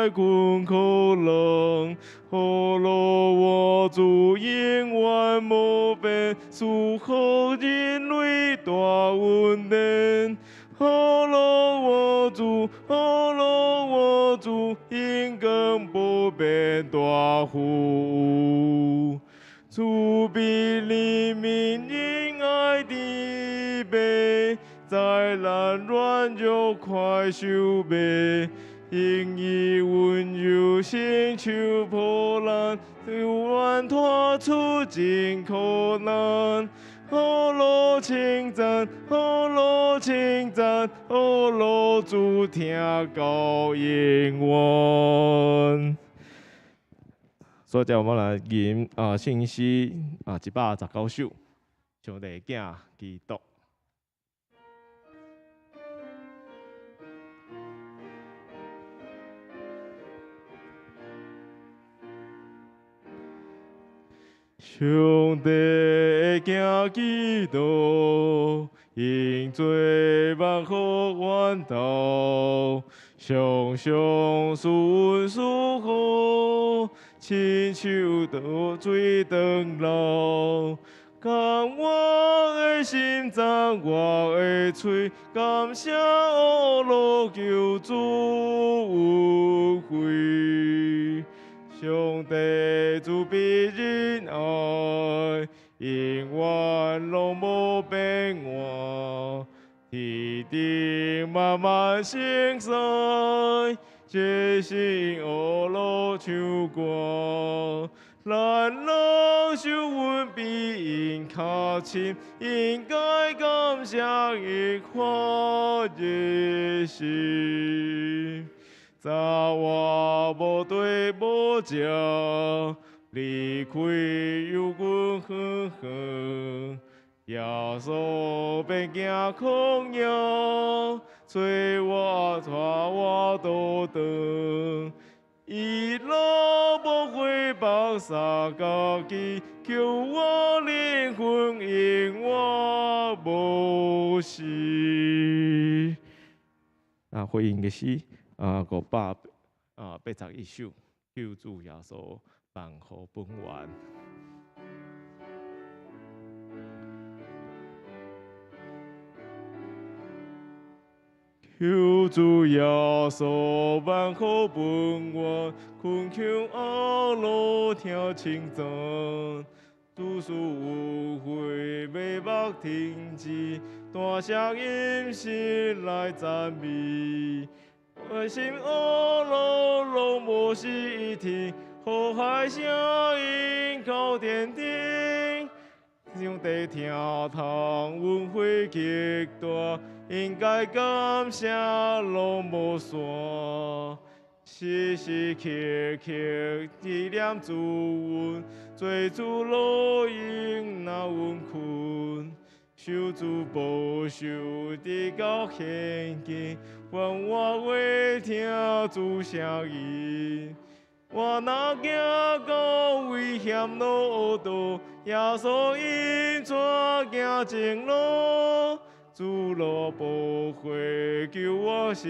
該困苦難。呵咾我主永遠無變，賜予人類大恩典。呵咾我主，呵咾我主，永亘不變大富。慈悲憐憫仁愛的悲，災難軟弱快受滅，用伊溫柔承受破難，救阮脫出盡苦難。呵咾稱讚，呵咾稱讚，呵咾主聽到永遠。所以，這我們來吟啊聖詩啊119首，上帝囝基督。上帝的囝基督，因罪萬福源頭，常常賜恩賜福，親像倒水長流。感我的心讚我的喙，感謝呵咾救主恩惠。上帝慈悲仁愛，永遠攏無變換，天頂慢慢升使，這是呵咾唱歌。咱攏受阮比𪜶較深，應該感謝伊歡喜心。早我無綴無食，離開有阮遠遠，耶穌便行曠野，揣我帶我倒轉，伊攏無悔縛殺家己，救我靈魂永遠無死。啊，回應的是啊，581首，救主耶穌萬福本源。求主耶穌萬福本源，懇求阿羅聽稱讚，主賜恩惠迷目停止，大聲音聲來讚美。我心呵咾攏無死天，呼海聲音到天頂。上帝聽通恩惠極大，應該感謝攏無散。時時刻刻紀念主恩，做主路用若阮困。受主保守直到現今，願我會聽主聲音。我若行到危險路途，耶穌引帶行正路，主路保護救我心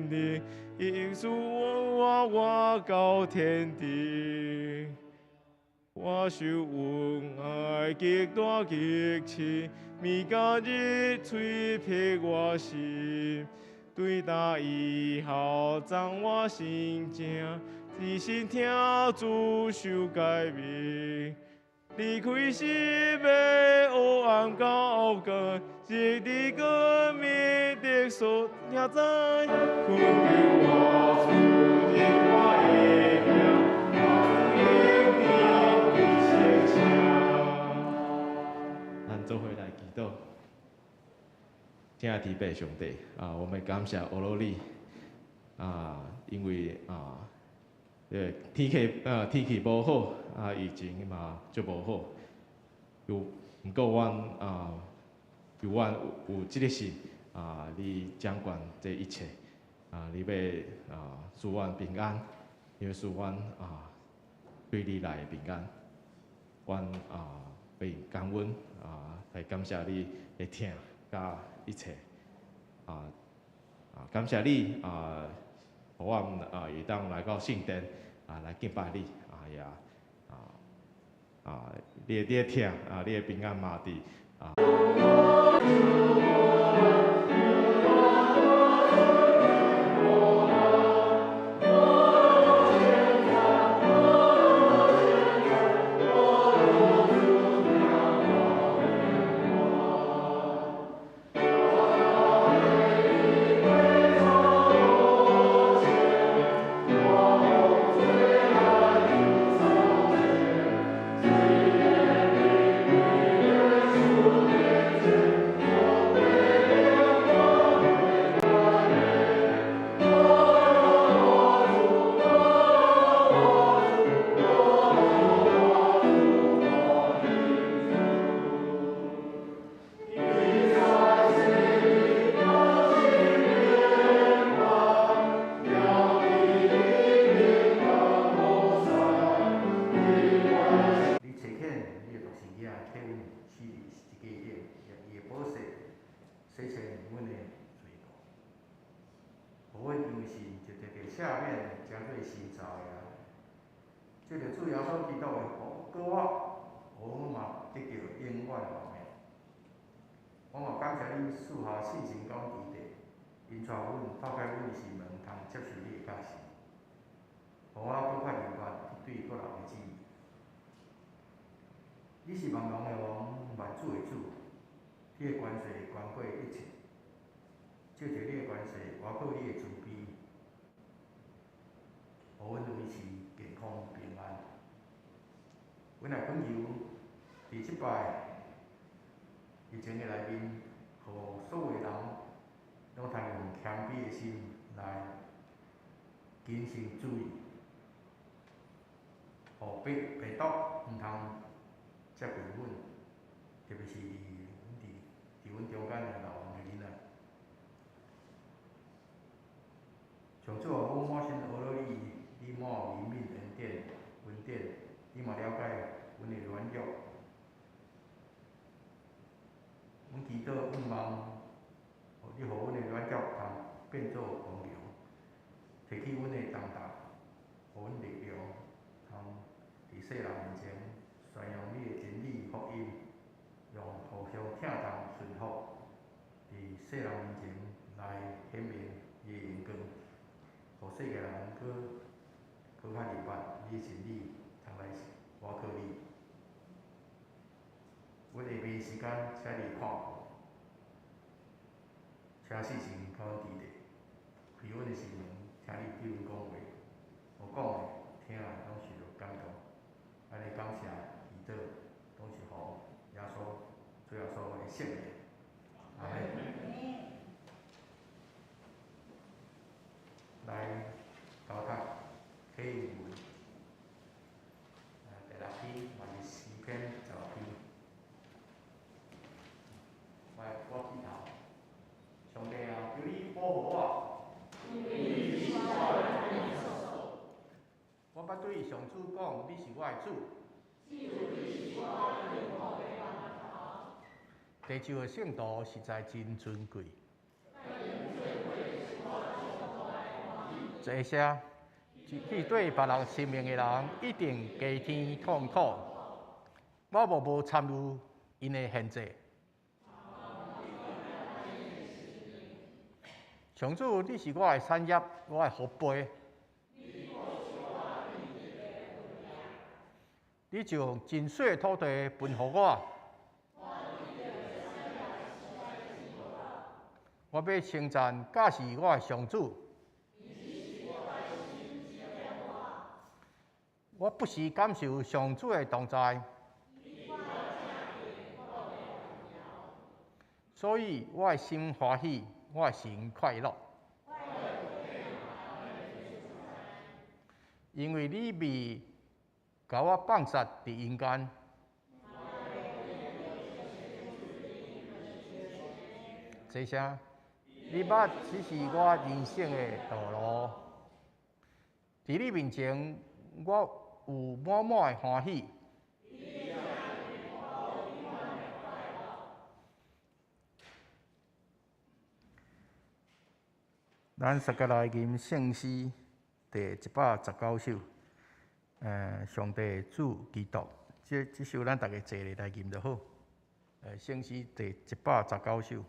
靈，引導我我到天頂。我受恩愛極大極深，物今日催迫我心，對那以後藏我心情，一心聽主受改變，離開失敗黑暗交界，直至光明的所在。懇求我主聽我的名，我主應允的咱做伙來祈禱，親愛的天父上帝啊，我們感謝呵咾你啊，因為啊，天氣無好啊，疫情嘛足無好，有毋過阮啊，求阮有這個信啊，你掌管這一切啊，你欲啊賜阮平安，你欲賜阮啊對你來的平安，阮啊欲感恩啊，來感謝你的疼佮一切啊啊，感謝你啊，予阮啊會當來到聖殿啊來敬拜你，啊也啊啊，你的疼啊，你的平安嘛佇啊。你差遣你的獨生囝替阮死佇十字架頂，用伊的寶血洗清阮的罪過，予阮相信就得著赦免，成做新造的人。藉著主耶穌基督的復活，予阮嘛得著永遠的活命。我嘛感謝你賜下聖神予阮佇地，引帶阮透開阮的心門，通接受你的教示，予我閣較明白你對各人的旨意。你是萬王的王，萬主的主，你的權勢懸過一切。藉著你的權勢，倚靠你的慈悲，予阮維持健康平安。阮來懇求，佇這擺疫情的內面，予所有的人攏通用謙卑的心來謹慎注意，予病毒毋通接近阮，特別是佇阮中間的老王的囡仔。上主啊，阮滿心呵咾你，你滿有憐憫恩典，恩典，你嘛了解阮的軟弱。阮祈禱，阮望你予阮的軟弱通變做光榮，提起阮的重擔，予阮力量，通佇世人面前宣揚你的真理福音，用互相疼痛順服，佇世人面前來顯明伊的榮光，予世界人閣較明白你的真理，通來倚靠你。阮下暝時間，請你看顧，請聖神共阮佇咧，開阮的心門，聽你對阮講話，有講的、聽的，攏受著感動。按呢感謝祈禱，攏是予耶穌、主耶穌的聖名。阿們。來，交讀啟應文，第六篇嘛是詩篇16篇。來，我起頭。上帝啊，求你保護我。我捌對上主講，你是我的主。地上的聖徒實在真尊貴。這些去對別人生命的人，一定加添痛苦。我無參與𪜶的獻祭。上主，你是我的產業，我的福杯。你將真細的土地分予我。我欲稱讚教示我的上主。我不時感受上主的同在，所以我的心歡喜，我的心快樂。因為你未共我放殺佇陰間。這聲，你捌指示我人生的道路。佇你面前，我有滿滿的歡喜。咱相佮來吟聖詩第119首，上帝主基督，這首咱逐家齊咧來吟就好。聖詩第119首。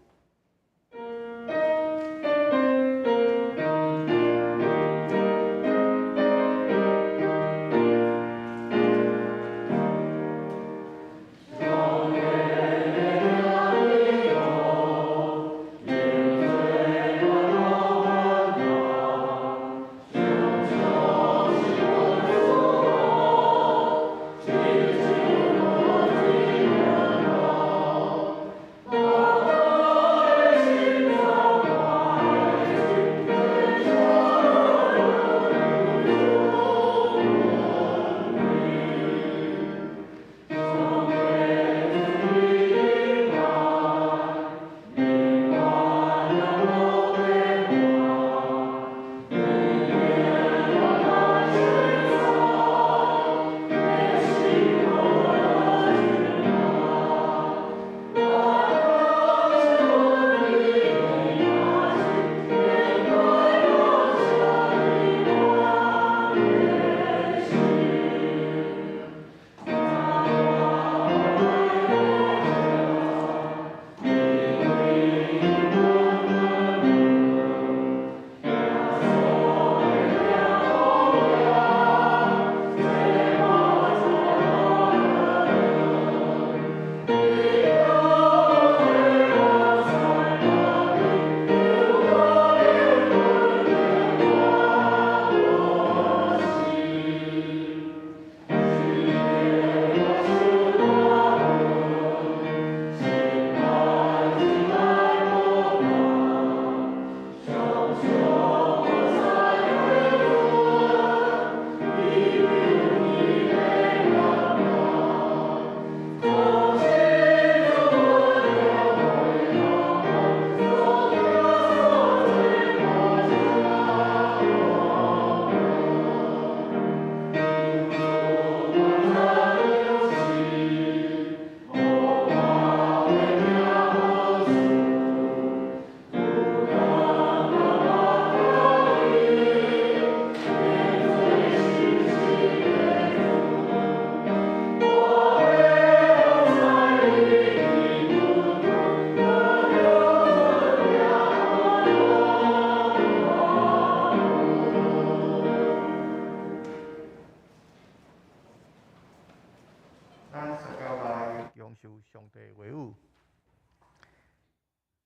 咱相佮來享受上帝話語。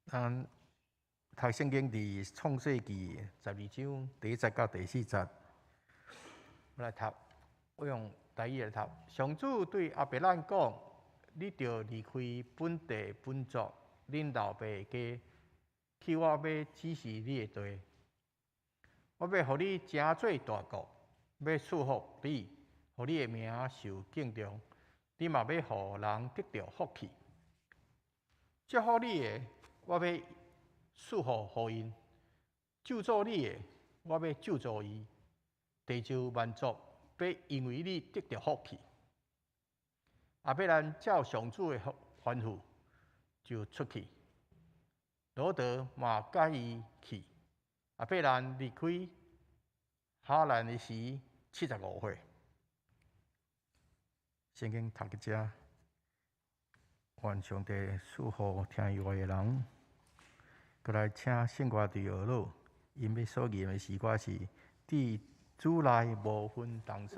咱讀聖經佇創世記12章第1節到第4節，我來讀，我用台語來讀。上主對亞伯蘭講：你著離開本地本族，恁老爸的家，去我欲指示你的地。我欲予你成做大國，欲賜福你，予你的名受敬重。你嘛欲予人得著福氣。祝福你的，我欲賜福予𪜶；咒詛你的，我欲咒詛伊。地上萬族欲因為你得著福氣。亞伯蘭照上主的吩咐，就出去。羅得嘛佮伊去。亞伯蘭離開哈蘭的時，75歲。聖經讀到這，願上帝賜福聽伊話的人。閣來請聖歌隊學老，𪜶欲所吟的詩歌是《佇主內無分東西》。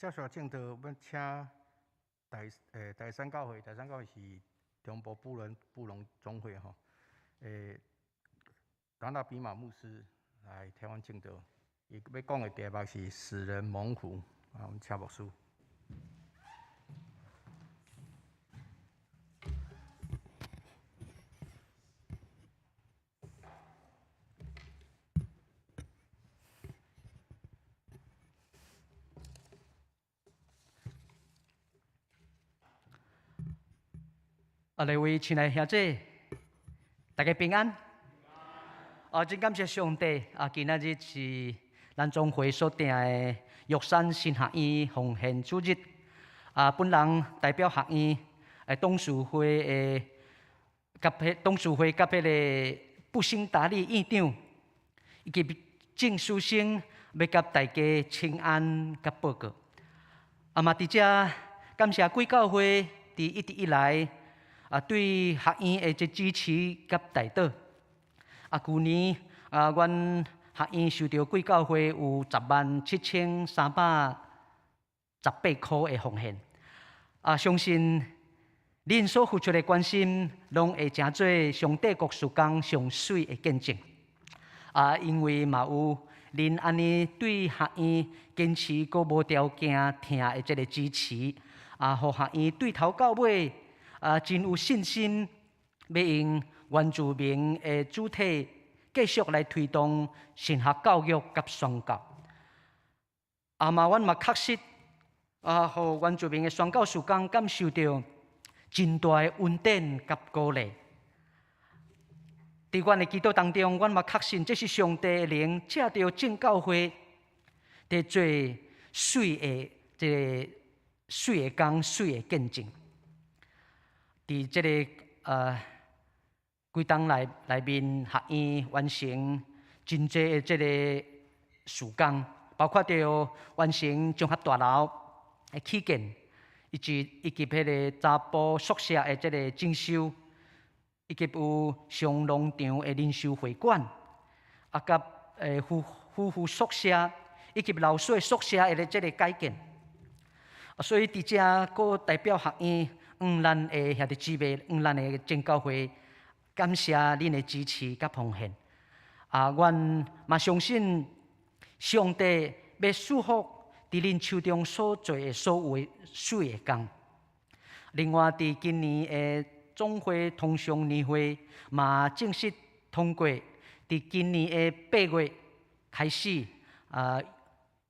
接續證道，阮請台山教會，台山教會是中部布農總會吼，達納比馬牧師來台灣證道，伊欲講的題目是使人蒙福，啊，阮請牧師。啊，各位親愛兄弟，大家平安。啊，真感謝上帝！啊，今仔日是咱總會所定的玉山神學院奉獻主日。啊，本人代表學院的董事會的佮彼董事會佮彼个布興達利院長，以及鄭書生，欲佮大家請安佮報告。啊，嘛佇遮感謝貴教會佇一直以來啊，對學院的這支持佮代禱。啊，舊年啊，阮學院收著貴教會有107,318箍的奉獻。啊，相信恁所付出的關心，攏會成做上帝國事工上媠的見證。啊，因為嘛有恁按呢對學院堅持閣無條件疼的這个支持，啊，予學院對頭到尾啊，真有信心，欲用原住民的主體繼續來推動神學教育佮宣教。啊嘛，阮嘛確實啊，予原住民的宣教事工感受著真大的恩典佮鼓勵。佇阮的祈禱當中，阮嘛確信這是上帝的靈，藉著正教會佇做媠的這个媠的工、媠的見證。佇這个幾冬內面，學院完成真濟的這个事工，包括著完成綜合大樓的起建，以及彼个查埔宿舍的這个整修，以及有上農場的靈修會館，啊，佮夫婦宿舍，以及老師宿舍的這个改建。啊，所以佇遮閣代表學院，向咱的兄弟姊妹，向咱的正教會，感謝恁的支持佮奉獻。啊，阮嘛相信上帝欲賜福佇恁手中所做的所有的媠的工。另外，佇今年的總會通商年會嘛正式通過，佇今年的8月開始，啊，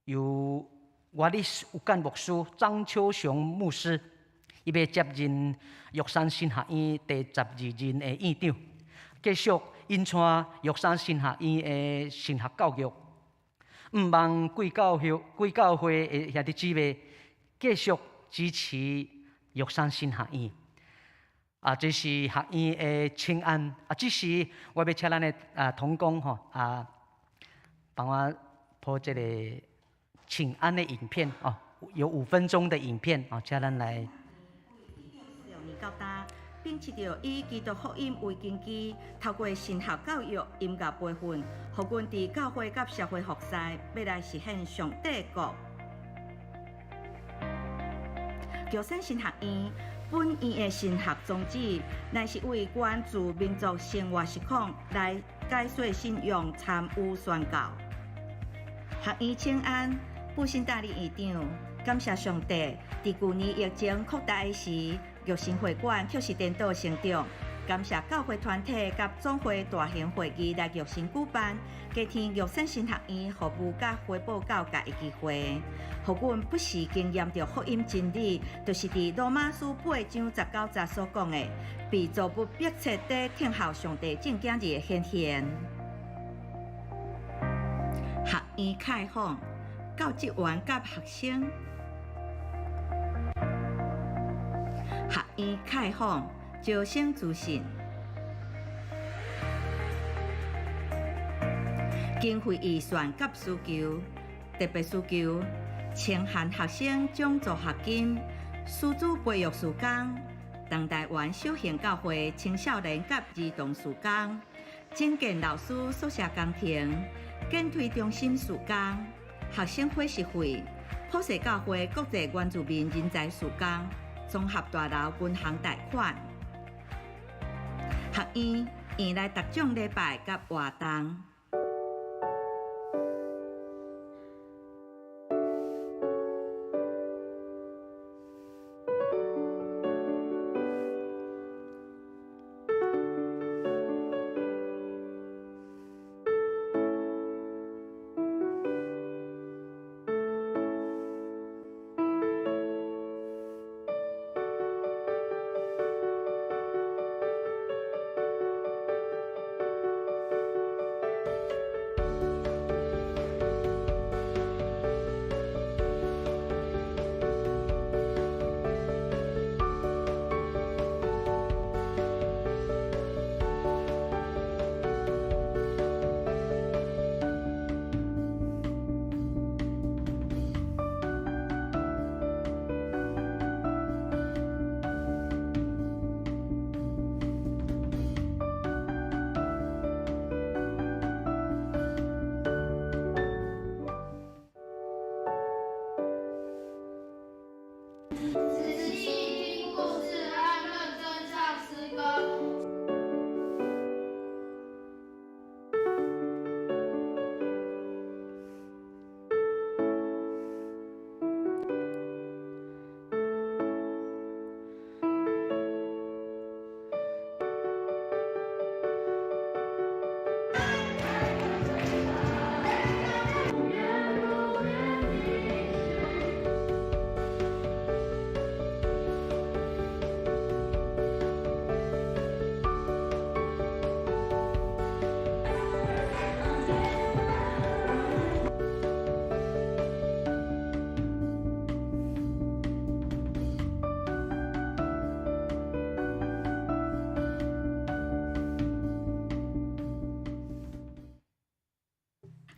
由瓦利斯有干牧師張秋雄牧師，伊欲接任玉山神學院第12任的院長，繼續引帶玉山神學院的神學教育。毋望貴教會的兄弟姊妹繼續支持玉山神學院。啊，這是學院的請安。啊，這時我欲請咱的同工吼啊，幫我播這个請安的影片哦，有5分鐘的影片哦，請咱來。秉持著以基督福音為根基，透過神學教育、音樂培訓，予阮佇教會佮社會服侍，欲來實現上帝國。玉山神學院本院的神學宗旨，乃是為原住民族生活實況來解說信仰、參與宣教。學院請安，布新大利院長，感謝上帝，佇舊年疫情擴大的時，玉神會館卻是顛倒成長。感謝教會團體佮總會大型會議來玉神舉辦，加添玉山神學院服務佮回報教界的機會，予阮不時經驗著福音真理，就是佇羅馬書8章19節所講的，被造物迫切地等候上帝正囝兒的顯現。學院開放，教職員佮學生。學院開放，招生資訊，經費預算佮需求，特別需求，清寒學生獎助學金，師資培育事工，東台灣小型教會青少年佮兒童事工，整建老師宿舍工程，健推中心事工，學生伙食費，普世教會國際原住民人才事工綜合大樓銀行貸款。學院院內逐種禮拜佮活動。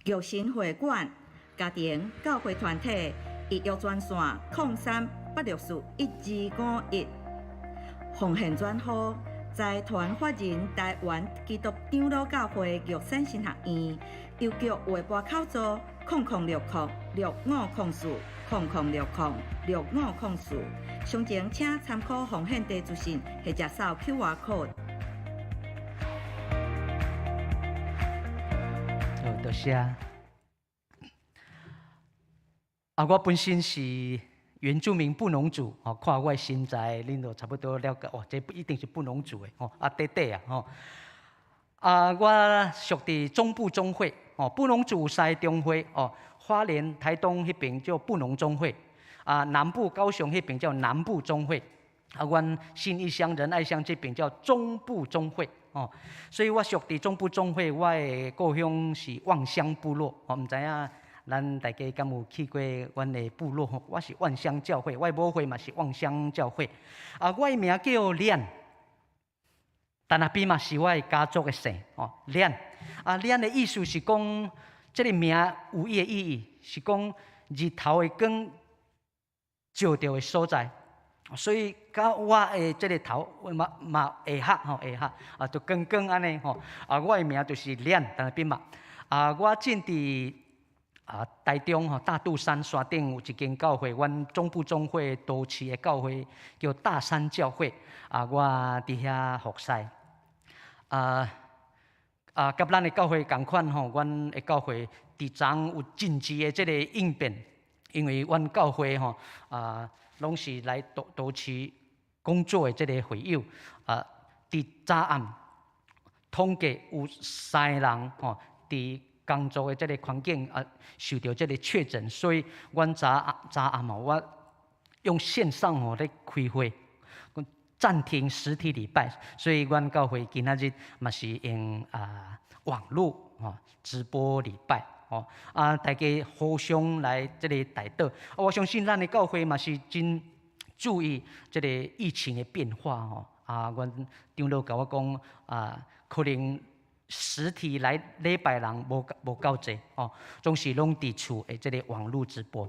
玉神會館、家庭、教會團體預約專線：03-864-1251。奉獻專號：財團法人台灣基督長老教會玉山神學院，郵局劃撥口座：0060650400606504。詳情請參考奉獻地資訊或者掃 QR code。好，多謝。啊，我本身是原住民布農族，哦，看我的身材，恁就差不多了解，哦，這不一定是布農族的，吼，啊，短短啊，吼。啊，我屬佇中部中會，哦，布農族三中會，哦，花蓮、台東彼邊叫布農中會，啊，南部高雄彼邊叫南部中會，啊，阮信義鄉、仁愛鄉這邊叫中部中會，哦，所以我屬佇中部中會，我的故鄉是望鄉部落，我毋知影。咱大家敢有去過阮的部落？吼，我是萬鄉教會，我的母會嘛是萬鄉教會。啊，我的名叫亮，但阿比嘛是我的家族的姓哦。亮啊，亮的意思是講，這个名有伊的意義，是講日頭的光照著的所在。所以，佮我的這个頭嘛嘛會合吼，會合啊，就光光按呢吼。啊，我的名就是亮，但阿比嘛。啊，我進佇。啊，台中吼大肚山山頂有一間教會，阮中部中會都市的教會叫大山教會。啊，我佇遐服侍。啊啊，佮咱的教會仝款吼，阮的教會佇昨有真濟的這个應變，因為阮教會吼啊，攏是來都都市工作的這个會友啊，佇昨暗統計有三個人吼佇工作的這个環境啊，受著這个確診，所以阮昨昨暗哦，我用線上吼咧開會，暫停實體禮拜，所以阮教會今仔日嘛是用啊網路吼直播禮拜吼啊，大家互相來這个代禱。我相信咱的教會嘛是真注意這个疫情的變化吼啊，阮長老共我講啊，可能。實體來禮拜人無無夠濟哦，總是攏佇厝的這个網路直播。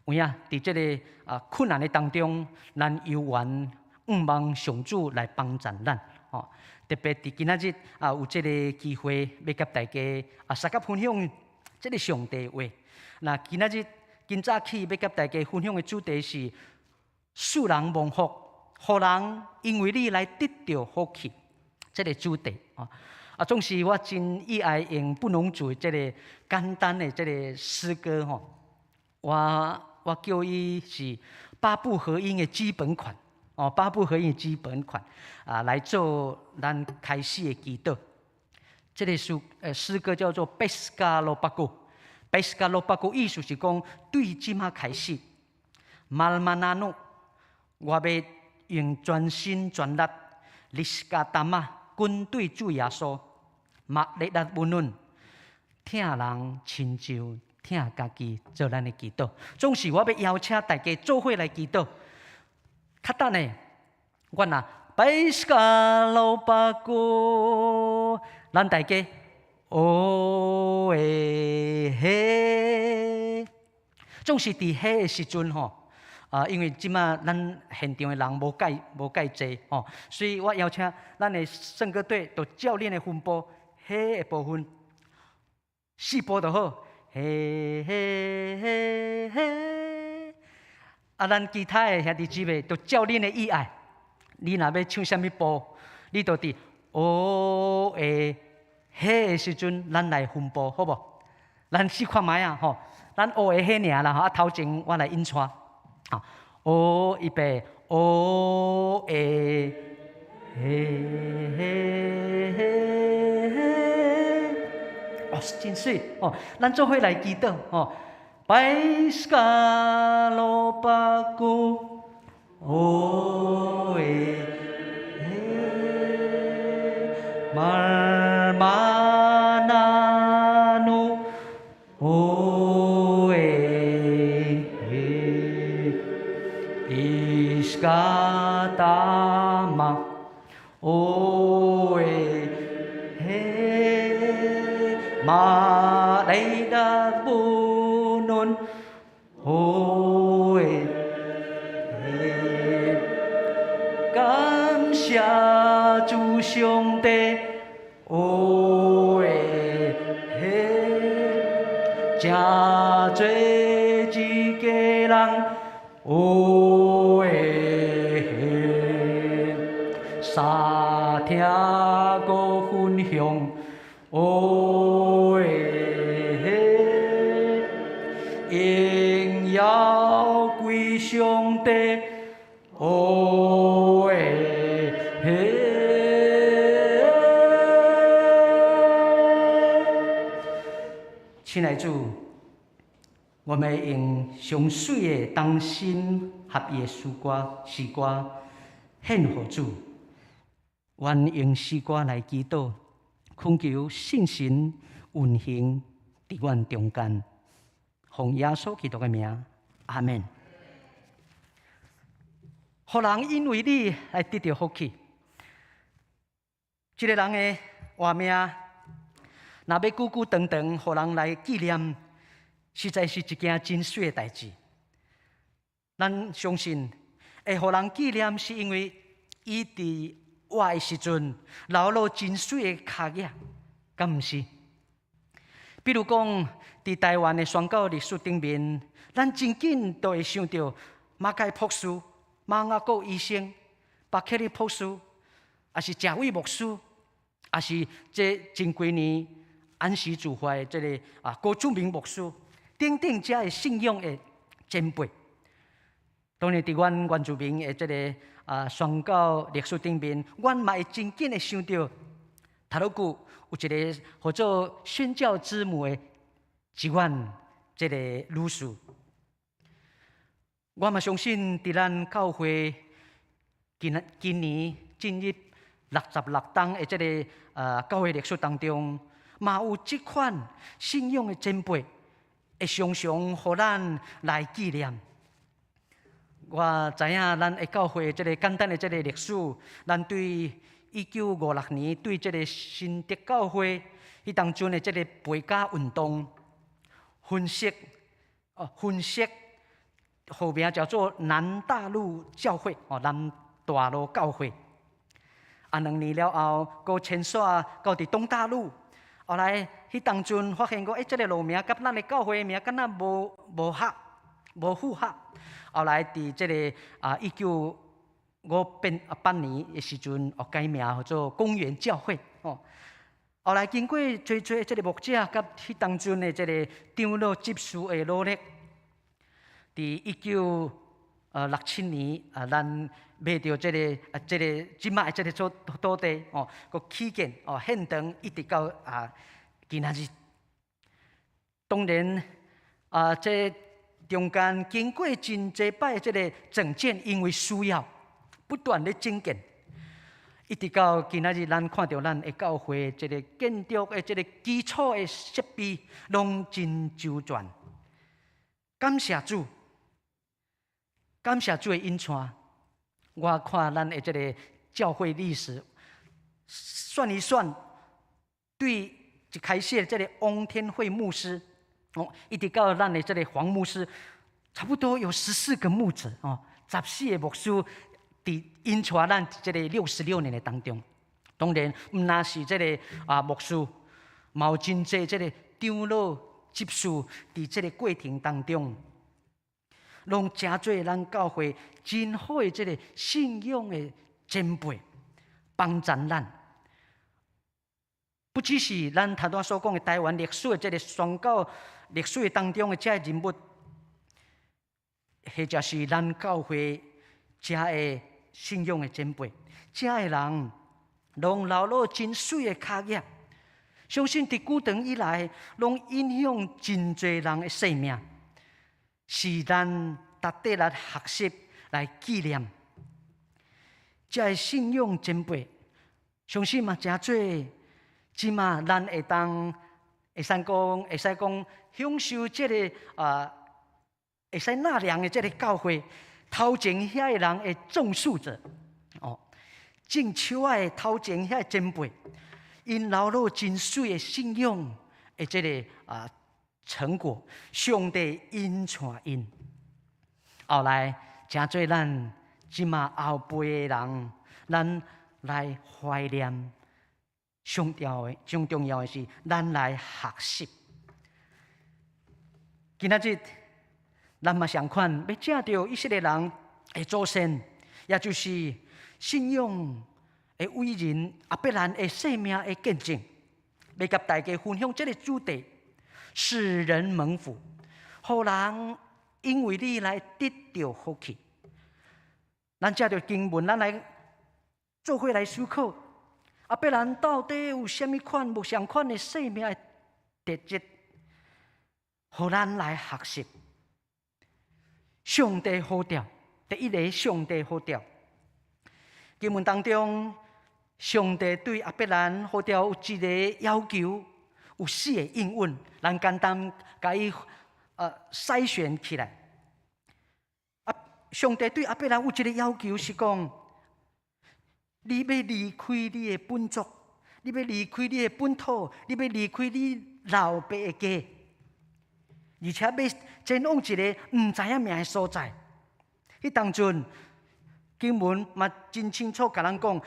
有影佇這个啊困難的當中，咱猶原向望上主來幫助咱哦。特別佇今仔日啊，有這个機會欲佮大家啊，相佮分享這个上帝話。那今仔日今早起欲佮大家分享的主題是使人蒙福，予人因為你來得著福氣，這个主題啊。啊，總是我真喜愛用布農族這个簡單的這个詩歌吼，我叫伊是八部合音的基本款哦，八部合音的基本款啊，來做咱開始的祈禱。這个詩歌叫做《Peskalopako》，Peskalopako 意思是講對這馬開始，Malmananu，我欲用全心全力，Liskatama 跟對主耶穌，Maledat bunun，疼人親像疼家己做咱的祈禱。總是我欲邀請大家做伙來祈禱。較等呢，阮若 Peskalopako，咱大家哦欸嘿，總是佇彼个時陣吼，啊，因為這馬咱現場的人無蓋濟吼，所以我邀請咱的聖歌隊，就照恁的分布，彼个部分四步就好，嘿嘿嘿嘿。啊，咱其他的兄弟姊妹，就照恁的意愛，你若欲唱啥物部，你就佇哦欸嘿的時陣，咱來分部，好無？咱試看覓啊，吼！咱哦欸嘿爾啦，吼！啊，頭前我來引帶，啊，哦，預備，哦欸嘿嘿嘿嘿，哦，真媠哦！咱做伙來祈禱，吼！Peskalopako，哦欸嘿，Malmananu，哦欸嘿，Liskatama，哦欸嘿，Maledat bunun，哦欸嘿，感謝主上帝，哦欸嘿，成做一家人，哦欸嘿，三聽閣分享，哦欸嘿，榮耀歸上帝，哦欸嘿。親愛主，我們用上媠的同心合意的詩歌獻予主。願用詩歌來祈禱，懇求聖神運行佇阮中間。奉耶穌基督的名，阿們。予人因為你來得著福氣，這个人的活命，若欲久久長長，予人來紀念，實在是一件真媠的代誌。咱相信會予人紀念，是因為伊佇活的時陣留落真媠的跤跡，敢毋是？比如講，佇台灣的宣教歷史頂面，咱真緊就會想著馬偕博士、馬雅各醫生、巴克利博士，抑是鄭偉牧師，抑是這前幾年安息主懷的這个郭俊明牧師，等等遮的信仰的前輩。當然，佇阮原住民的這个宣教歷史頂面，阮嘛會真緊的想著，頭拄久有一个號做宣教之母的一阮這个女士。我嘛相信，佇咱教會今年進入66冬的這个教會歷史當中，嘛有這款信仰的前輩，會常常予咱來紀念。我知影咱的教會這个簡單的這个歷史，咱對1956年對這个新竹教會彼當陣的這个陪嫁運動分析，號名叫做南大陸教會哦，南大陸教會。啊，2年了後，閣遷徙到佇東大陸。後來彼當陣發現講，欸，這个路名佮咱的教會名敢若無合。無符合。後來佇這个1958年的時陣，哦，改名號做公園教會。哦，後來經過濟濟這个牧者佮彼當陣的這个長老執事的努力，佇1967年啊，咱買著這个這擺的這个土地哦，閣起建哦，現場一直到今仔日。當然啊，這中間經過真濟擺這个整建，因為需要不斷咧整建，一直到今仔日，咱看著咱的教會這个建築的這个基礎的設備攏真周全。感謝主，感謝主的引帶。我看咱的這个教會歷史，算一算，對一開始的這个翁天惠牧師，哦，一直到咱的這个黃牧師，差不多有14個牧者哦，14個牧師佇引帶咱這个66年的當中。當然，毋但是這个牧師，嘛有真濟這个長老執事佇這个過程當中，攏成做咱教會真好的這个信仰的前輩，幫助咱。不只是咱頭拄仔所講的台灣歷史的這个宣教歷史當中的這个人物，或者是咱教會遮的信仰的前輩，遮的人攏留落真媠的跤跡，相信佇古長以來，攏影響真濟人的生命，是咱值得來學習、來紀念。遮的信仰前輩，相信嘛誠濟，這馬咱會當會使講享受這个會使納涼的這个教會，頭前遐的人的種樹者，哦，種樹仔的頭前遐的前輩，𪜶留落真媠的信仰的這个成果，上帝引帶𪜶。後來，成做咱這馬後輩的人，咱來懷念。上重要的、上重要的是，咱來學習。今仔日，咱嘛相款，欲藉著以色列人的祖先，也就是信仰的偉人亞伯蘭的生命的見證，欲佮大家分享這个主題：使人蒙福，予人因為你來得著福氣。咱藉著經文，咱來做伙來思考。亞伯蘭到底有啥物款無相款的生命的特質，予咱來學習。上帝呼召，第一个上帝呼召。經文當中，上帝對亞伯蘭呼召有一个要求，有四個應允，咱簡單共伊篩選起來。上帝對亞伯蘭有一个要求是講，你欲離開你的本族，你欲離開你的本土，你欲離開你老爸的家，而且欲前往一个毋知影名的所在。彼當陣經文嘛真清楚共咱講，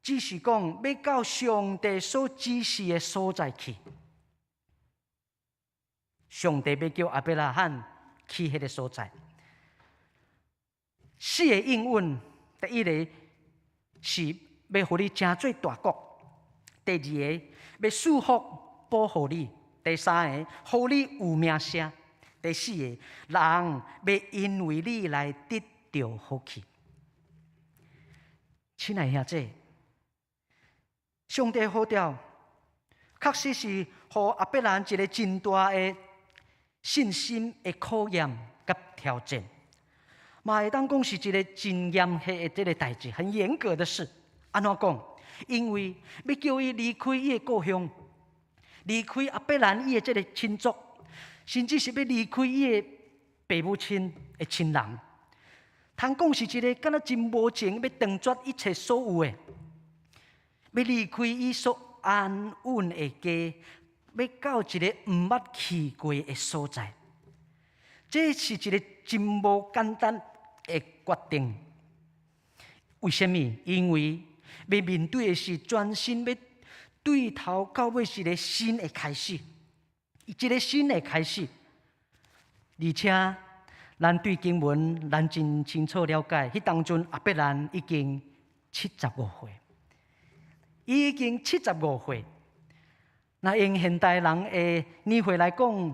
只是講欲到上帝所指示的所在去。上帝欲叫亞伯拉罕去彼个所在。四个應允，第一个是欲予你成做大國；第二个欲賜福保護你；第三个予你有名聲；第四个人欲因為你來得著福氣。親愛兄弟，上帝呼召，確實是予亞伯蘭一个真大的信心的考驗佮挑戰，嘛會當講是一个真嚴格的這个代誌，很嚴格的事。按怎講？因為欲叫伊離開伊的故鄉，離開亞伯蘭伊的這个親族，甚至是欲離開伊的爸母親的親人。通講是一个敢若真無情，欲斷絕一切所有的，欲離開伊所安穩的家，欲到一个毋捌去過的所在。這是一个真無簡單的決定。為啥物？因為欲面對的是全新，欲對頭到尾是一个新的開始，一个新的開始。而且，咱對經文，咱真清楚了解。彼當陣亞伯蘭已經七十五歲，已經七十五歲。那用現代人的年歲來講，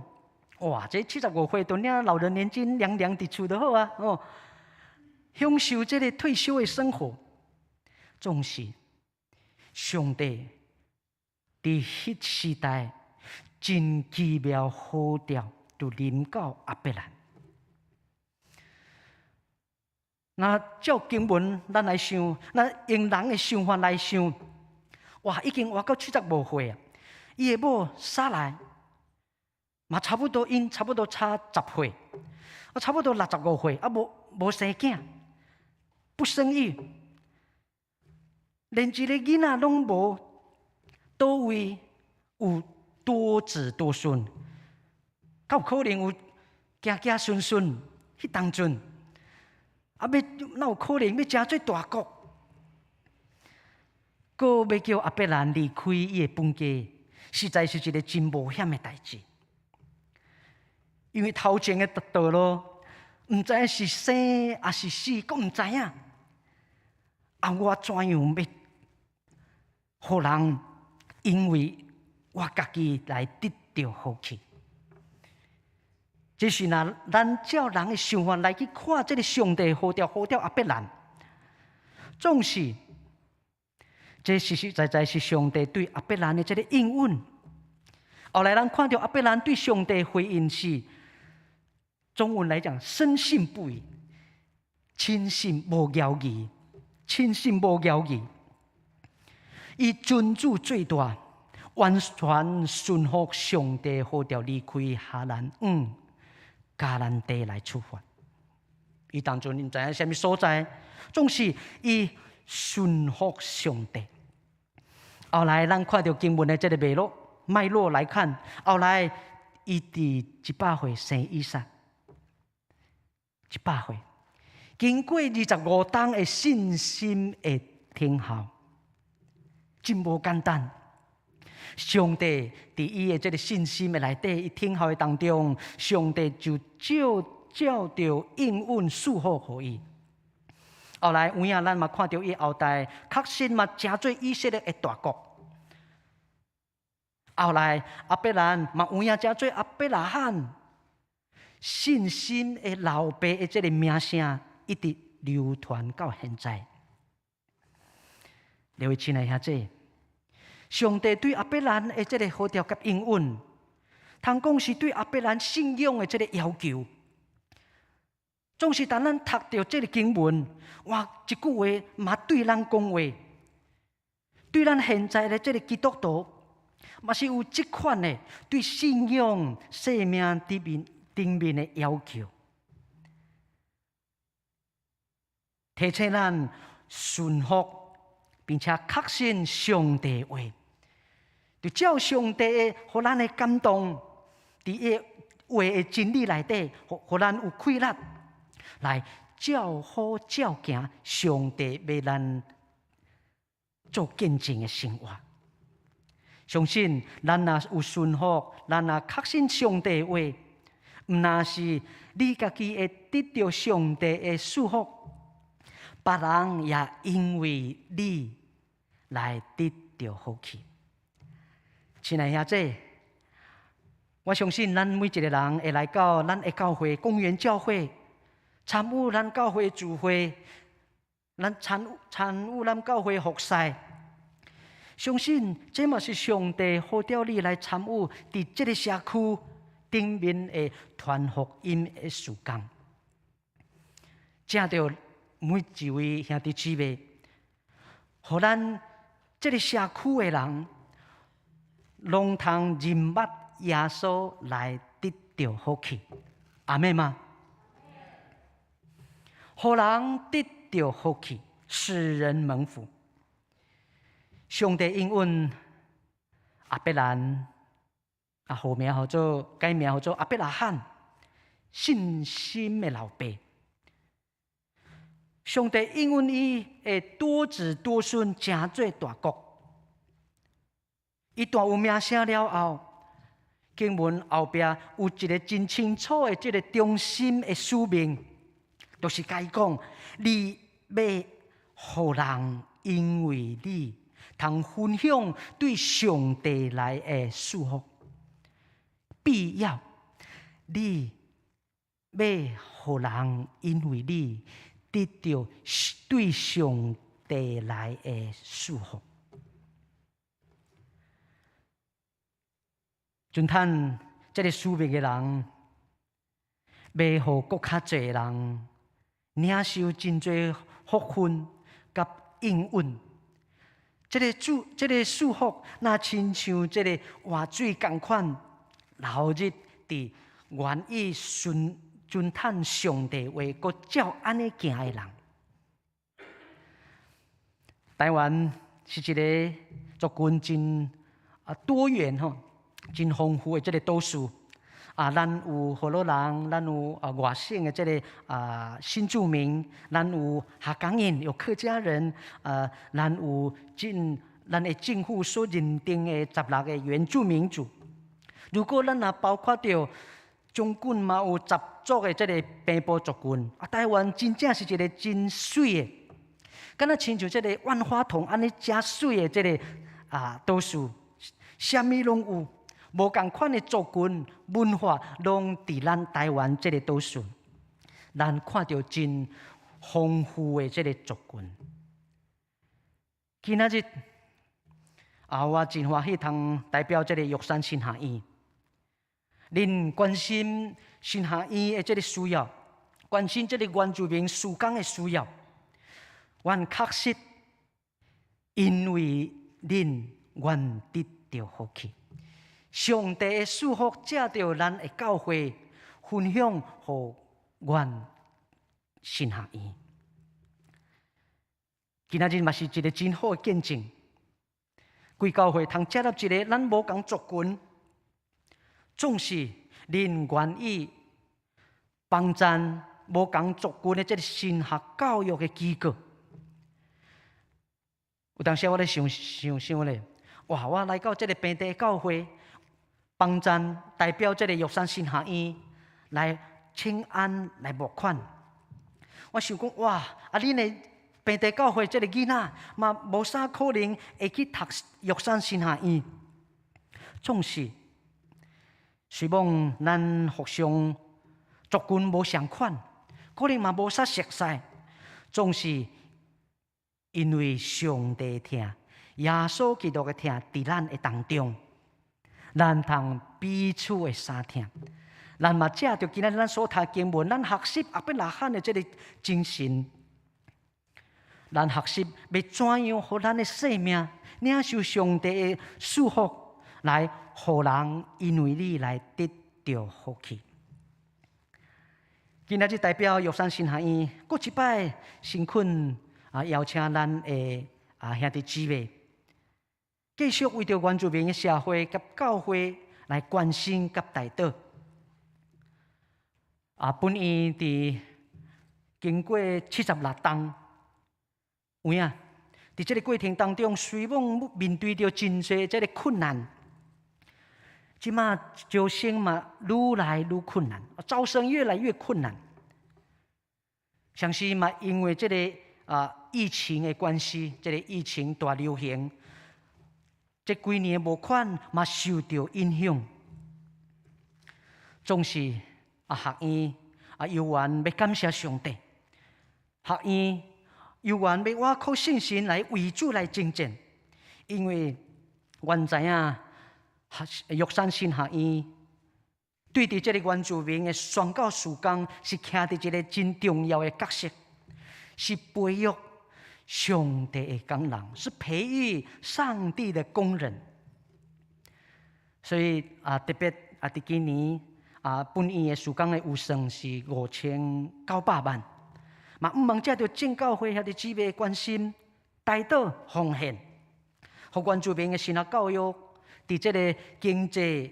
哇！這七十五歲都領老人年金，涼涼佇厝就好啊！哦，享受這个退休的生活，總是上帝佇彼時代真奇妙呼召，就臨到亞伯蘭。那照經文，咱來想，那用人的想法來想，哇，已經活到七十五歲啊！伊的某撒萊嘛，差不多，𪜶差不多差10歲，啊，差不多65歲，啊，無生囝，不生育，連一个囡仔攏無，佗位有多子多孫，敢有可能有子子孫孫？彼當陣。啊！欲哪有可能欲成做大國？閣欲叫亞伯蘭離開伊的本家，實在是一个真冒險的代誌。因為頭前的道路，毋知影是生抑是死，閣毋知影。啊！我怎樣欲予人因為我家己來得著福氣？這是若咱照人的想法來去看這个上帝呼召呼召亞伯蘭，總是這實實在在是上帝對亞伯蘭的這个應允。後來咱看著亞伯蘭對上帝回應是，中文來講，深信不疑，深信無猶豫，深信無猶豫。伊尊主最大，完全順服上帝呼召離開哈蘭，往迦南地來出發。伊當陣毋知影啥物所在，總是伊順服上帝。後來咱看著經文的這个脈絡來看，後來伊佇100歲生以撒，100歲，經過25冬的信心的等候，真無簡單。上帝佇伊的這个信心的內底，伊等候的當中，上帝就照著應允賜福予伊。後來有影咱嘛看著伊後代，確實嘛成做以色列的大國。後來亞伯蘭嘛有影成做亞伯拉罕信心的老爸的這个名聲，一直流傳到現在。各位親愛兄弟，上帝對亞伯蘭的這个呼召佮應允，通講是對亞伯蘭信仰的這个要求。總是當咱讀著這个經文，哇，這句話嘛對咱講話，對咱現在的這个基督徒，嘛是有這款的對信仰、生命頂面的要求，提醒咱順服，並且確信上帝話，就照上帝的，予咱的感動，佇伊話的真理內底，予咱有氣力來照好照行上帝欲咱做見證的生活。相信咱若有順服，咱若確信上帝話，毋但是你家己會得著上帝的祝福，別人也因為你來得著福氣。親愛兄弟，我相信咱每一個人會來到咱的教會，公園教會，參與咱教會聚會，咱參與咱教會服侍。相信這嘛是上帝呼召你來參與佇這个社區頂面的傳福音的事工。藉著每一位兄弟姊妹，予咱這个社區的人，攏通認捌耶穌來得著福氣。阿們嗎？予人得著福氣，使人蒙福。上帝應允亞伯蘭，啊，號名號做改名號做亞伯拉罕，信心的老爸。上帝應允伊會多子多孫，成做大國。伊大有名聲了後，經文後壁有一个真清楚的這个中心的使命，就是共伊講：你欲予人因為你通分享對上帝來的祝福，必要你欲予人因為你得著對上帝來的祝福。尊嘆這个使命的人，欲予閣較濟人領受真濟福分佮應允。這个祝，這个祝福，若親像這个活水仝款，流入佇願意順遵趁上帝話，閣照按呢行的人。台灣是一个族群真多元吼，真豐富的這个島嶼啊，咱有河洛人，咱有外省的這个新住民，咱有客家人，有客家人，咱有咱的政府所認定的16个原住民族。如果咱若包括著將近嘛有10族的這个平埔族群，台灣真正是一个真媠的，敢若親像這个萬花筒按呢誠媠的這个島嶼，啥物攏有。無仝款的族群文化，攏佇咱台灣這个島嶼，咱看著真豐富的這个族群。今仔日我真歡喜通代表這个玉山神學院，恁關心神學院的這个需要，關心這个原住民事工的需要，阮確實因為恁願得著福氣。上帝的祝福藉著咱的教會分享予阮神學院。今仔日嘛是一个真好的見證，貴教會通設立一个咱無仝族群，總是恁願意幫贊無仝族群的這个神學教育的機構。有當時我咧想想想咧，哇！我來到這个平地教會。幫贊代表這个玉山神學院來請安來募款，我想講哇！恁的平地教會這个囡仔嘛，無啥可能會去讀玉山神學院。總是，雖罔咱互相族群無相款，可能嘛無啥熟似，總是因為上帝疼，耶穌基督的疼佇咱的當中。咱通彼此的相疼，咱嘛藉著今仔日咱所讀經文，咱學習亞伯拉罕的這个精神，咱學習欲怎樣予咱的生命領受上帝的祝福，來予人因為你來得著福氣。今仔日代表玉山神學院，閣一擺誠懇邀請咱的兄弟姊妹，繼續為著原住民的社會佮教會來關心佮代禱。本院佇經過76冬，有影，佇這个過程當中，雖罔面對著真濟這个困難，這馬招生嘛愈來愈困難，招生越來越困難。相信嘛，因為這个疫情的關係，這个疫情大流行。這幾年募款嘛受著影響，總是學院猶原欲感謝上帝，學院猶原欲倚靠信心來為主來征戰，因為阮知影玉山神學院對佇這个原住民的宣教事工是徛佇一个真重要的角色，是培育上帝的工人，是培育上帝的工人。所以特別佇今年本院的事工的預算是5900萬，嘛毋茫藉著正教會兄弟姊妹關心、代禱、奉獻，予原住民的神學教育，佇這个經濟、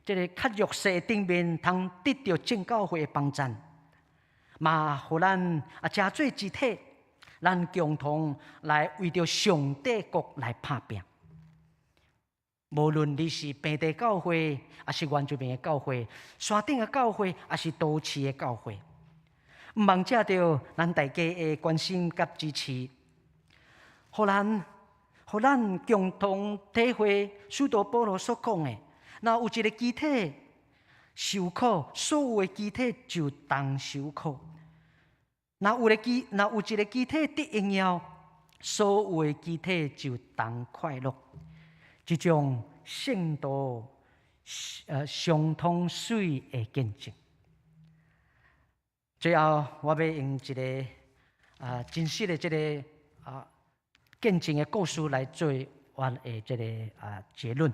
這个較弱勢頂面，通得著正教會的幫贊，嘛予咱成做一體，咱共同來為著上帝國來拍拚。無論你是平地教會，抑是原住民的教會，山頂的教會，抑是都市的教會，毋望藉著咱大家的關心佮支持，予咱共同體會使徒保羅所講的，若有一個肢體受苦，所有的肢體就同受苦；若有一個肢體得榮耀，所有的肢體就同快樂。這種聖徒相通水的見證。最後，我欲用一個真實的這個見證的故事來做我的這個結論。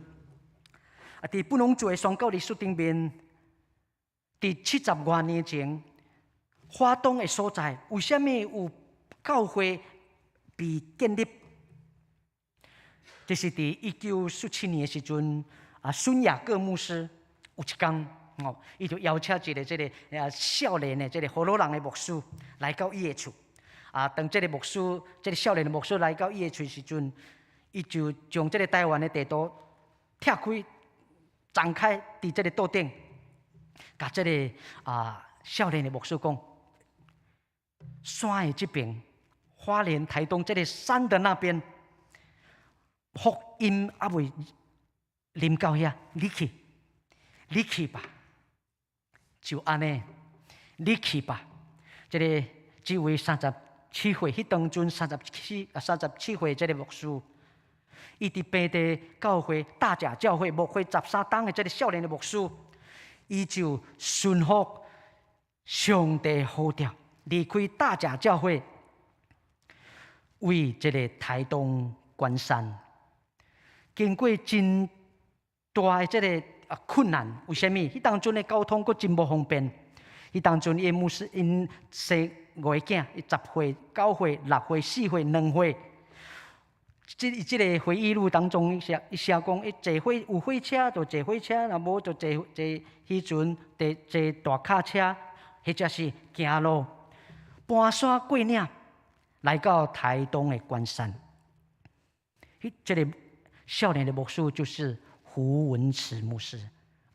佇布農族的宣教歷史頂面，佇70外年前，花東的所在，為啥物有教會被建立？這是佇1947年的時陣，孫雅各牧師有一工，哦，伊就邀請一個這個少年的這個河洛人的牧師來到伊的厝。當這個牧師，這個少年的牧師來到伊的厝時陣，伊就將這個台灣的地圖拆開、張開，佇這個桌頂，共這個少年的牧師講：山的這邊，花蓮台東這個山的那邊，福音猶未臨到遐，你去，你去吧，就按呢，你去吧。這個這位三十七歲，彼當陣37歲這個牧師，伊佇平地教會大甲教會牧會13冬的這個少年的牧師，伊就順服上帝呼召，離開大甲教會，為這個台東關山。經過真大的這個困難，為啥物？彼當陣的交通閣真無方便。彼當陣伊牧師𪜶生五个囝，10歲、9歲、6歲、4歲、2歲。這個回憶錄當中寫，伊寫講，伊坐火有火車就坐火車，若無就坐坐彼陣坐坐大卡車，或者是行路跋山過嶺來到台東的關山。彼這個少年的牧師就是胡文慈牧師，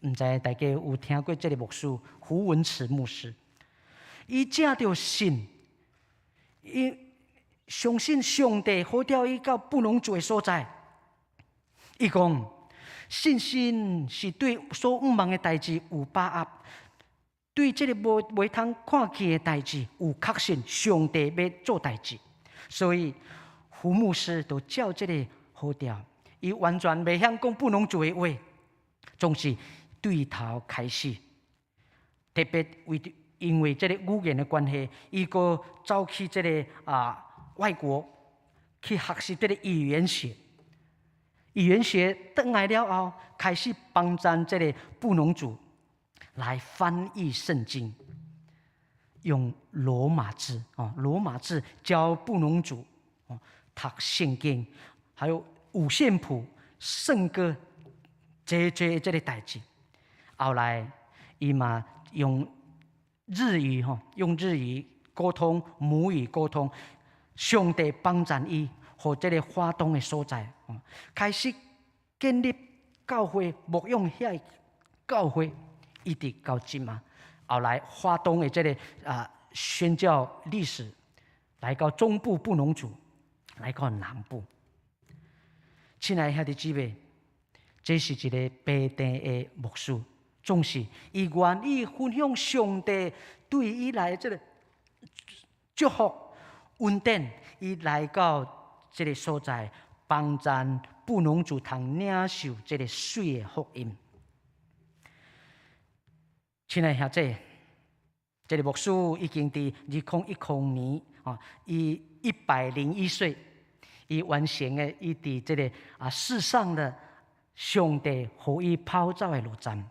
毋知大家有聽過這個牧師胡文慈牧師？伊藉著信，伊相信上帝呼召伊到布農族的所在。伊講，信心是對所向望的代誌有把握，對這個無袂通看見的代誌有確信，上帝欲做代誌。所以胡牧師就照這個呼召，伊完全袂曉講布農族的話，總是對頭開始。特別為因為這個語言的關係，伊閣走去這個外國去學習這個語言學。語言學轉來了後，開始幫贊這個布農族來翻譯聖經，用羅馬字哦，羅馬字教布農族哦讀聖經，還有五線譜、聖歌，這個代誌。後來，伊嘛用日語吼，用日語溝通，母語溝通。上帝幫贊伊，予這個花東的所在，開始建立教會，牧養遐教會，一直到這馬。後來花東的這個宣教歷史，來到中部布農族，來到南部。親愛兄弟姊妹，這是一個平地的牧師，總是伊願意分享上帝對伊來的這個祝福恩典，伊來到這個所在，幫贊布農族通領受這個水的福音。親愛兄弟，這個牧師已經佇2010年啊，伊101歲，伊完成的伊佇這個世上的上帝予伊跑走的路程，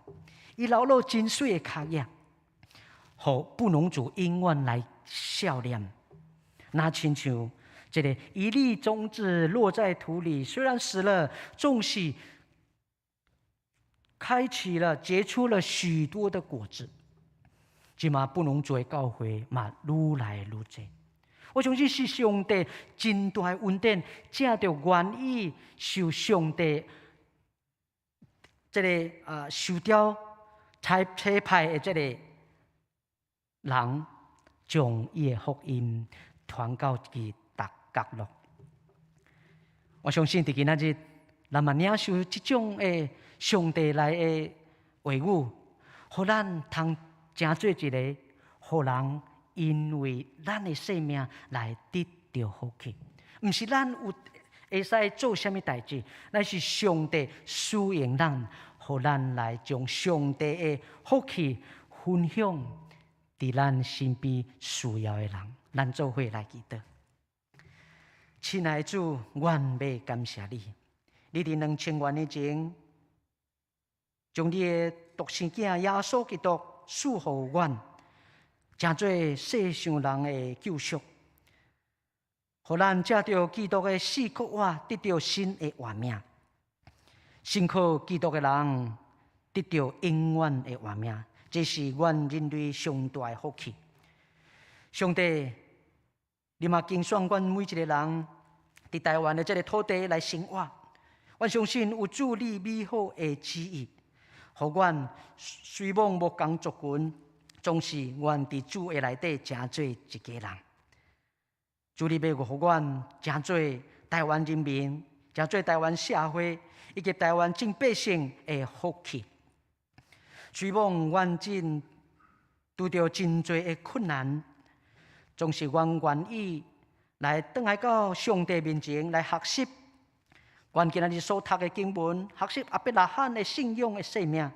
伊留落真媠的跤印，予布農族永遠來數念。若親像這個一粒種子落在土裡，雖然死了，終是開啟了、結出了許多的果子。這馬布農族的教會嘛，愈來愈濟。我相信是上帝真大的恩典，藉著願意受上帝這个啊受著差差派的這个人，將伊的福音傳到去逐角落。我相信佇今仔日，咱嘛領受這種的上帝來的話語，予咱通成做一个，予人因為咱的生命來得著福氣。毋是咱有會使做啥物代誌，乃是上帝使用咱，予咱來將上帝的福氣分享佇咱身邊需要的人。咱做伙來祈禱。親愛的主，阮欲感謝你，你佇2000多年前，將你的獨生囝耶穌基督賜予阮，成做世上人的救贖，予咱藉著基督的死復活，得著新的活命。信靠基督的人得著永遠的活命，這是阮人類上大的福氣。上帝，你嘛揀選阮每一个人佇台灣的這个土地來生活。阮相信有主你美好的旨意，予阮雖罔無仝族群，總是阮佇主的內底成做一家人。主你欲予阮成做台灣人民，成做台灣社會以及台灣眾百姓的福氣。雖罔阮真拄著真濟的困難，總是阮願意來轉來到上帝面前來學習。阮今仔日所讀的經文，學習亞伯拉罕的信仰的生命，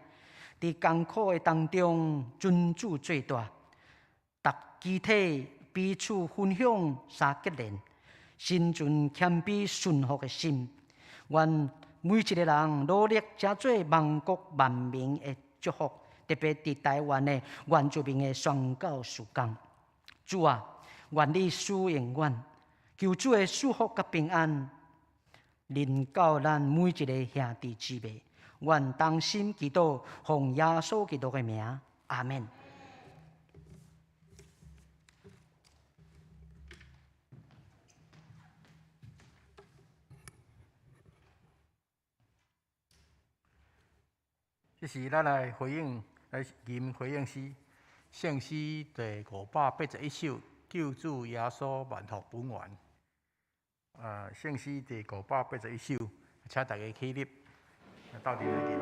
佇艱苦的當中尊主做大，逐肢體彼此分享三結連，心存謙卑順服的心。願每一个人努力成做萬國萬民的祝福，特別佇台灣的原住民的宣教事工。主啊，願你使用阮，求主的祝福佮平安，臨到咱每一个兄弟姊妹。願同心祈禱，奉耶穌基督的名，阿們。這是咱來回應，來吟回應詩，聖詩第581首，救主耶穌萬福本源。聖詩第581首，請大家起立，鬥陣來吟。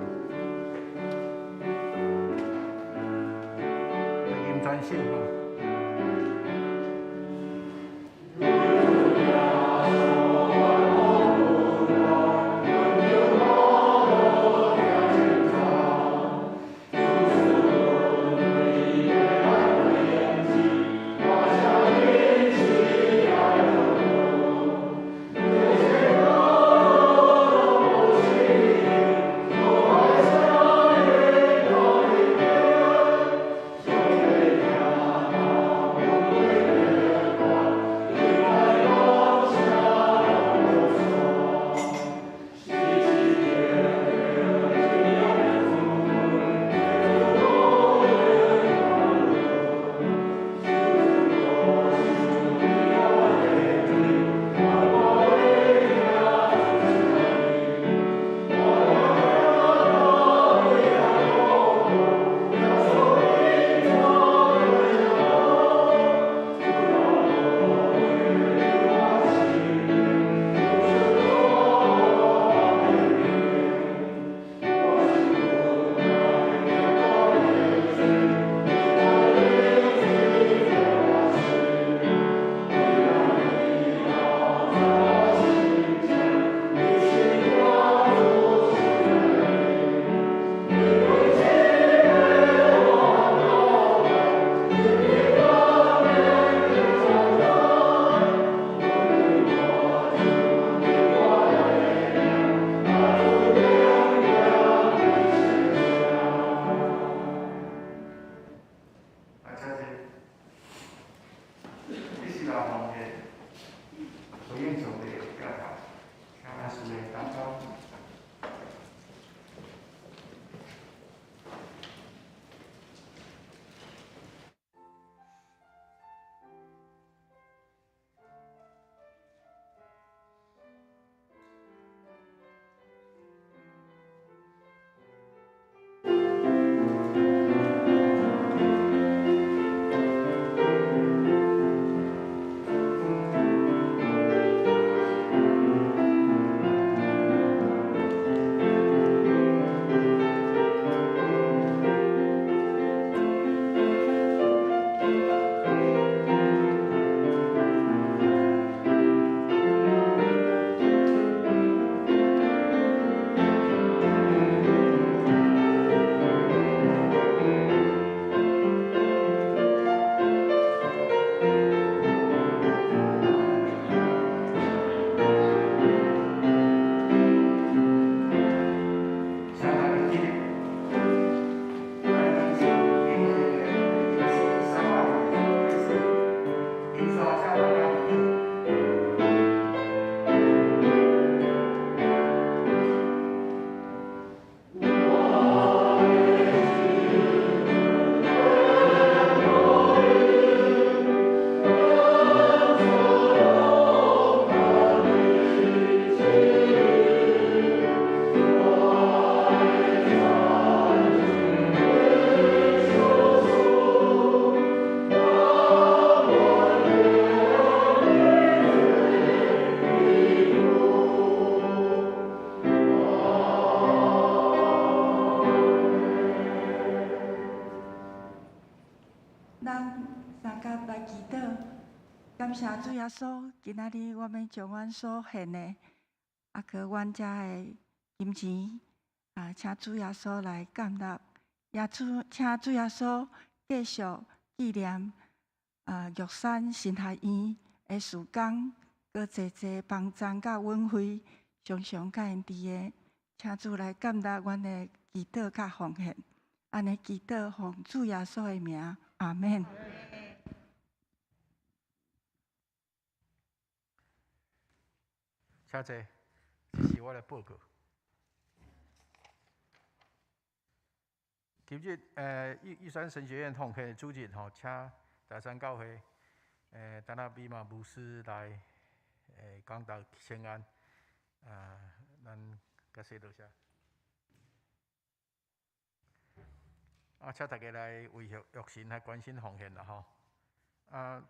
來吟全首吼。來祈禱，感謝主耶穌，今仔日我欲將阮所獻的，啊，閣阮遮的金錢，啊，請主耶穌來接納，也主請主耶穌繼續紀念啊玉山神學院的事工，閣濟濟幫贊佮阮會，常常佮𪜶佇个，請主來接納阮的祈禱佮奉獻，按呢祈禱奉主耶穌的名，阿們。請坐，這是我來報告。今日玉山神學院奉獻的主日吼，請大山教會陳阿比馬牧師來講道請安，啊，咱甲說多謝。啊，請大家來為玉神來關心奉獻啦吼。啊，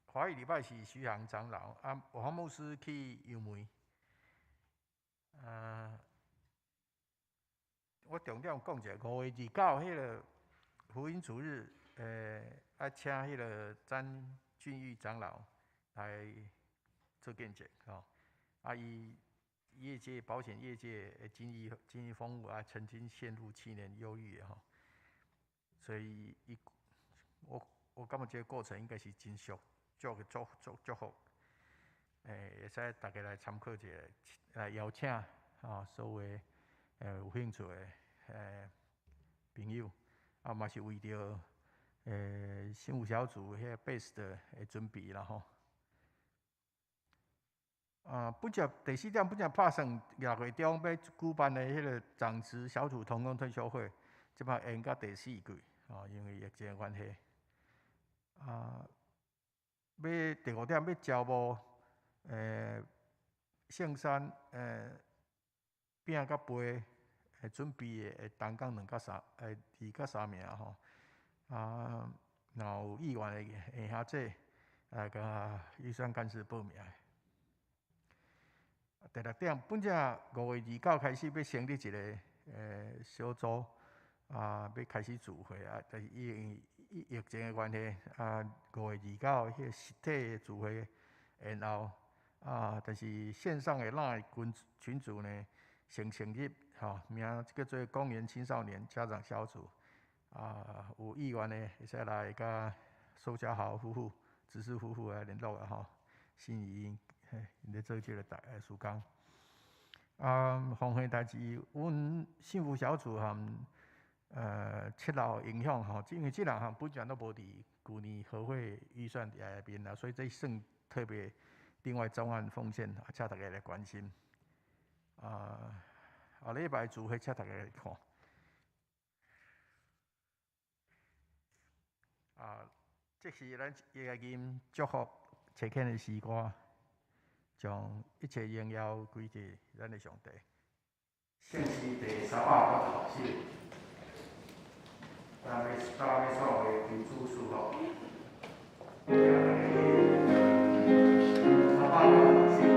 華語禮拜是徐航長老，啊，黃牧師去楊梅。啊，我重點講一下，5月29彼个福音主日，愛請彼个詹俊玉長老來做見證吼。啊，伊業界保險業界的經驗豐富啊，曾經陷入7年憂鬱的吼，所以伊我感覺這個過程應該是真俗，祝祝祝祝福，會使大家來參考一下，來邀請啊所有有興趣的朋友，啊嘛是為著幸福小組彼個 best 的準備啦吼。啊，本節第四點，本節拍算6月中欲舉辦的彼個長執小組同工退修會，這擺延到第四季，啊，因為疫情的關係。啊，欲第五點欲招募聖山餅佮杯準備的同工兩到三二到三名吼。啊，若有意願的兄弟，來共預算幹事報名。第六點，本節5月29開始欲成立一个小組，啊，欲開始聚會啊，但是因為疫情的關係，啊，5月29彼个實體的聚會延後，啊，但是線上的 LINE 群組呢，先成立，吼，名叫做公園青少年家長小組，啊，有意願的會使來佮蘇家豪夫婦、執事夫婦來聯絡啊，吼，心儀。嘿，𪜶咧做這个代事工。啊，奉獻代誌，阮幸福小組含七老影響吼，因為這兩項本來都無佇舊年和會預算內面啦，所以這算特別另外專案奉獻，啊，請大家來關心。啊，後禮拜聚會請大家來看。啊，這是咱一个吟祝福齊勸的詩歌。將一切榮耀歸給咱的上帝。聖詩第380首，咱欲咱欲煞為求主賜福。380首。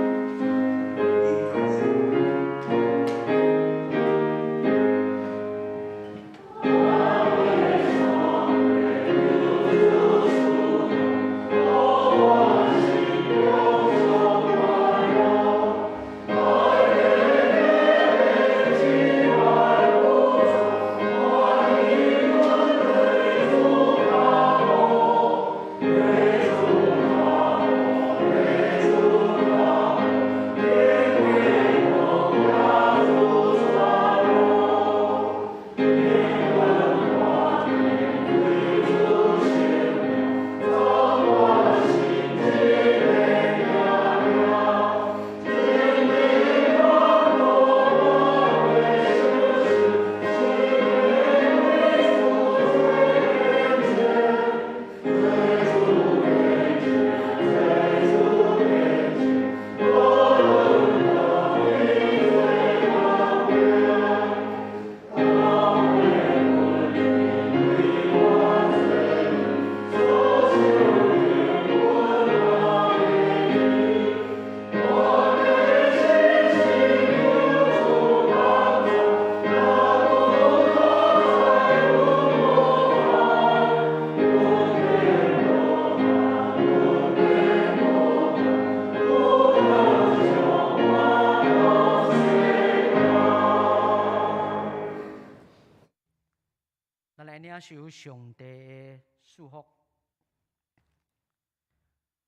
上帝的賜福。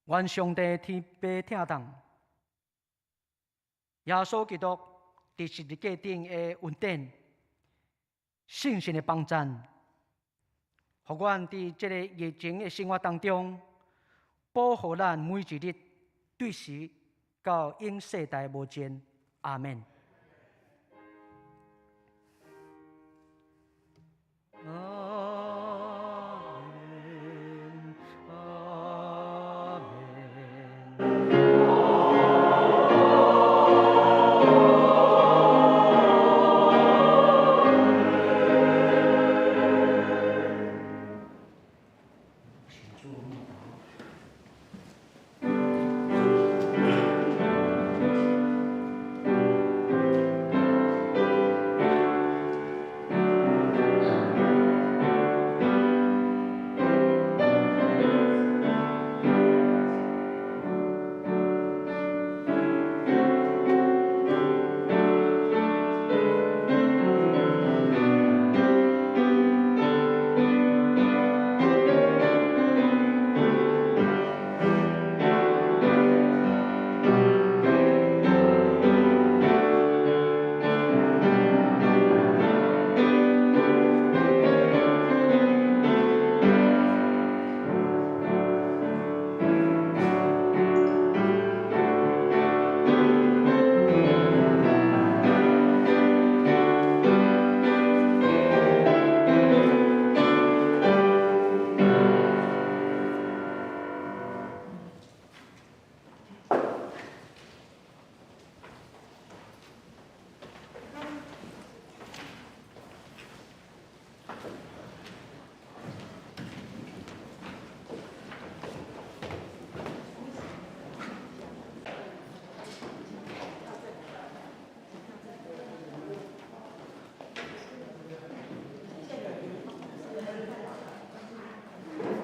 願上帝天父疼痛，耶穌基督佇十字架頂的恩典，聖神的幫贊，予阮佇這个疫情的生活當中，保護咱每一日，對時到永世代無盡。阿門。